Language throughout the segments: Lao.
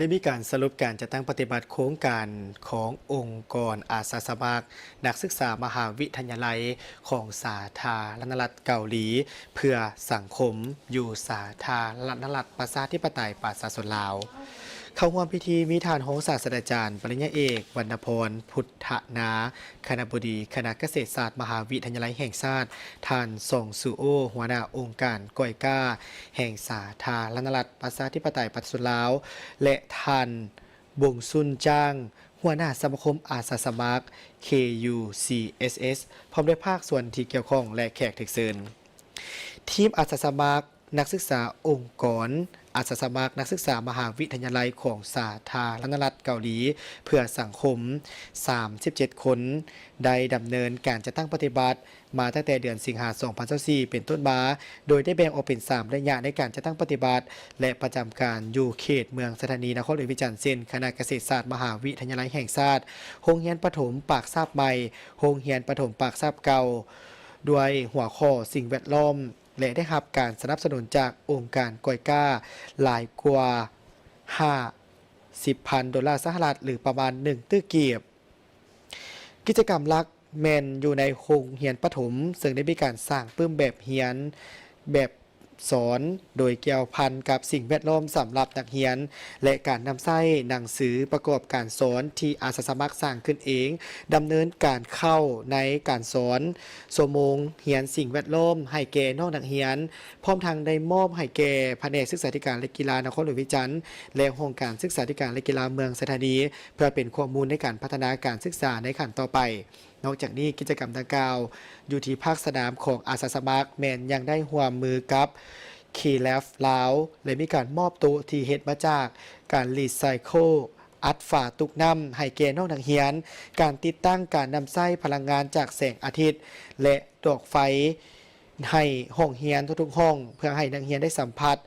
ໄດ້ມີການສະຫຼຸບການຈັດຕັ້ງປະຕິບັດໂຄງການຂອງອົງກອນອາສາສະໝັກນັກສຶກສາມະຫາວິທະຍາໄລຂອງສາທາລະນະລັດເກົາຫຼີ ເພື່ອສັງຄົມ ຢູ່ສາທາລະນະລັດປະຊາທິປະໄຕປະຊາຊົນລາວ. ເຂົ້າຮ່ວມພິທີມີທ່ານຮອງສາດສະດາຈານ ປະລິນຍາເອກ ວັນນະພອນ ພຸດທະນາ ຄະນະບໍດີຄະນະກະເສດສາດມະຫາວິທະຍາໄລແຫ່ງຊາດ, ທ່ານ ຊອງ ຊູໂອ ຫົວໜ້າອົງການກອຍກ້າແຫ່ງສາທາລະນະລັດປະຊາທິປະໄຕປະຊາຊົນລາວ ແລະ ທ່ານ ບົງຊຸນຈາງ ຫົວໜ້າສະມາຄົມອາສາສະໝັກ ເຄ ຢູ ຊີ ເອສ ເອສ ພ້ອມດ້ວຍພາກສ່ວນທີ່ກ່ຽວຂ້ອງ ແລະ ແຂກຖືກເຊີນ. ທີມອາສາສະໝັກນັກສຶກສາອົງກອນອາສາສະໝັກນັກສຶກສາມະຫາວິທະຍາໄລຂອງສາທາລະນະລັດເກົາຫຼີເພື່ອສັງຄົມ ສາມສິບເຈັດຄົນ ໄດ້ດຳເນີນການຈັດຕັ້ງປະຕິບັດມາຕັ້ງແຕ່ເດືອນສິງຫາ ສອງພັນຊາວສີ່ ເປັນຕົ້ນມາ, ໂດຍໄດ້ແບ່ງອອກເປັນສາມໄລຍະໃນການຈັດຕັ້ງປະຕິບັດ ແລະ ປະຈຳການຢູ່ເຂດເມືອງໄຊທານີ ນະຄອນຫຼວງວຽງຈັນ ເຊັ່ນ ຄະນະກະເສດສາດມະຫາວິທະຍາໄລແຫ່ງຊາດ, ໂຮງຮຽນປະຖົມປາກຊາບໃໝ່, ໂຮງຮຽນປະຖົມປາກຊາບເກົ່າ, ດ້ວຍຫົວຂໍ້ສິ່ງແວດລ້ອມ ແລະ ໄດ້ຮັບການສະໜັບສະໜູນຈາກອົງການກອຍກ້າຫຼາຍກວ່າຫ້າສິບພັນໂດລາສະຫະລັດ ຫຼື ປະມານໜຶ່ງຕື້ກີບ. ກິດຈະກຳຫຼັກແມ່ນຢູ່ໃນໂຮງຮຽນປະຖົມ, ເຊິ່ງໄດ້ມີການສ້າງປຶ້ມແບບຮຽນ, ແບບສອນ, ໂດຍກ່ຽວພັນກັບສິ່ງແວດລ້ອມສຳລັບນັກຮຽນ ແລະ ການນຳໃຊ້ໜັງສືປະກອບການສອນທີ່ອາສາສະໝັກສ້າງຂຶ້ນເອງ, ດຳເນີນການເຂົ້າໃນການສອນ, ຊົ່ວໂມງຮຽນສິ່ງແວດລ້ອມໃຫ້ແກ່ນ້ອງນັກຮຽນ, ພ້ອມທັງໄດ້ມອບໃຫ້ແກ່ພະແນກສຶກສາທິການ ແລະ ກິລານະຄອນຫຼວງວຽງຈັນ ແລະ ຫ້ອງການສຶກສາທິການ ແລະ ກິລາເມືອງໄຊທານີ ເພື່ອເປັນຂໍ້ມູນໃນການພັດທະນາການສຶກສາໃນຂັ້ນຕໍ່ໄປ. ນອກຈາກນີ້, ກິດຈະກຳດັ່ງກ່າວຢູ່ທີ່ພາກສະໜາມຂອງອາສາສະໝັກ ແມ່ນຍັງໄດ້ຮ່ວມມືກັບ K-Lab ລາວ ແລະ ມີການມອບໂຕະທີ່ເຮັດມາຈາກການ recycle ອັດຝາຕຸກນ້ຳໃຫ້ແກ່ນ້ອງນັກຮຽນ, ການຕິດຕັ້ງການນຳໃຊ້ພະລັງງານຈາກແສງອາທິດ ແລະ ດອກໄຟໃຫ້ຫ້ອງຮຽນທຸກໆຫ້ອງ ເພື່ອໃຫ້ນັກຮຽນໄດ້ສຳຜັດ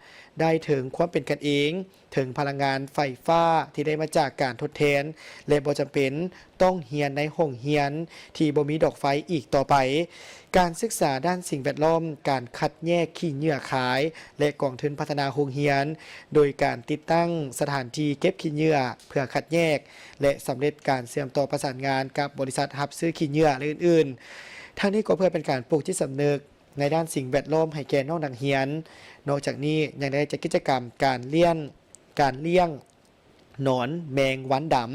ໄດ້ເຖິງຄວາມເປັນກັນເອງ, ເຖິງພະລັງງານໄຟຟ້າທີ່ໄດ້ມາຈາກການທົດແທນ ແລະ ບໍ່ຈຳເປັນຕ້ອງຮຽນໃນຫ້ອງຮຽນທີ່ບໍ່ມີດອກໄຟອີກຕໍ່ໄປ. ການສຶກສາດ້ານສິ່ງແວດລ້ອມ, ການຄັດແຍກຂີ້ເຫຍື້ອຂາຍ ແລະ ກອງທຶນພັດທະນາໂຮງຮຽນ ໂດຍການຕິດຕັ້ງສະຖານທີ່ເກັບຂີ້ເຫຍື້ອເພື່ອຄັດແຍກ ແລະ ສຳເລັດການເຊື່ອມຕໍ່ປະສານງານກັບບໍລິສັດຮັບຊື້ຂີ້ເຫຍື້ອ ແລະ ອື່ນໆ. ທັງນີ້ກໍເພື່ອເປັນການປູກຈິດສຳນຶກໃນດ້ານສິ່ງແວດລ້ອມໃຫ້ແກ່ນ້ອງນັກຮຽນ. ນອກຈາກນີ້ຍັງໄດ້ຈັດກິດຈະກຳການລ້ຽງ, ການລ້ຽງໜອນແມງວັນດຳ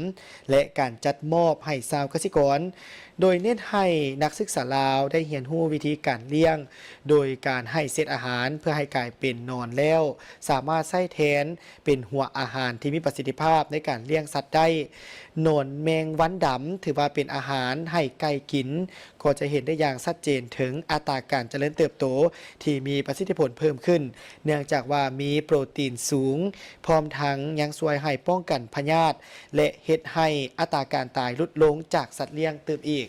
ແລະ ການຈັດມອບໃຫ້ຊາວກະສິກອນ, ໂດຍເນັ້ນໃຫ້ນັກສຶກສາລາວໄດ້ຮຽນຮູ້ວິທີການລ້ຽງ ໂດຍການໃຫ້ເສດອາຫານເພື່ອໃຫ້ກາຍເປັນໜອນແລ້ວ ສາມາດໃຊ້ແທນ ເປັນຫົວອາຫານທີ່ມີປະສິດທິພາບໃນການລ້ຽງສັດໄດ້. ໜອນແມງວັນດຳຖືວ່າເປັນອາຫານໃຫ້ໄກ່ກິນ, ກໍຈະເຫັນໄດ້ຢ່າງຊັດເຈນເຖິງອັດຕາການຈະເລີນເຕີບໂຕທີ່ມີປະສິດທິຜົນເພີ່ມຂຶ້ນ, ເນື່ອງຈາກວ່າມີໂປຣຕີນສູງ, ພ້ອມທັງຍັງຊ່ວຍໃຫ້ປ້ອງກັນພະຍາດ ແລະ ເຮັດໃຫ້ອັດຕາການຕາຍຫຼຸດລົງຈາກສັດລ້ຽງຕື່ມອີກ.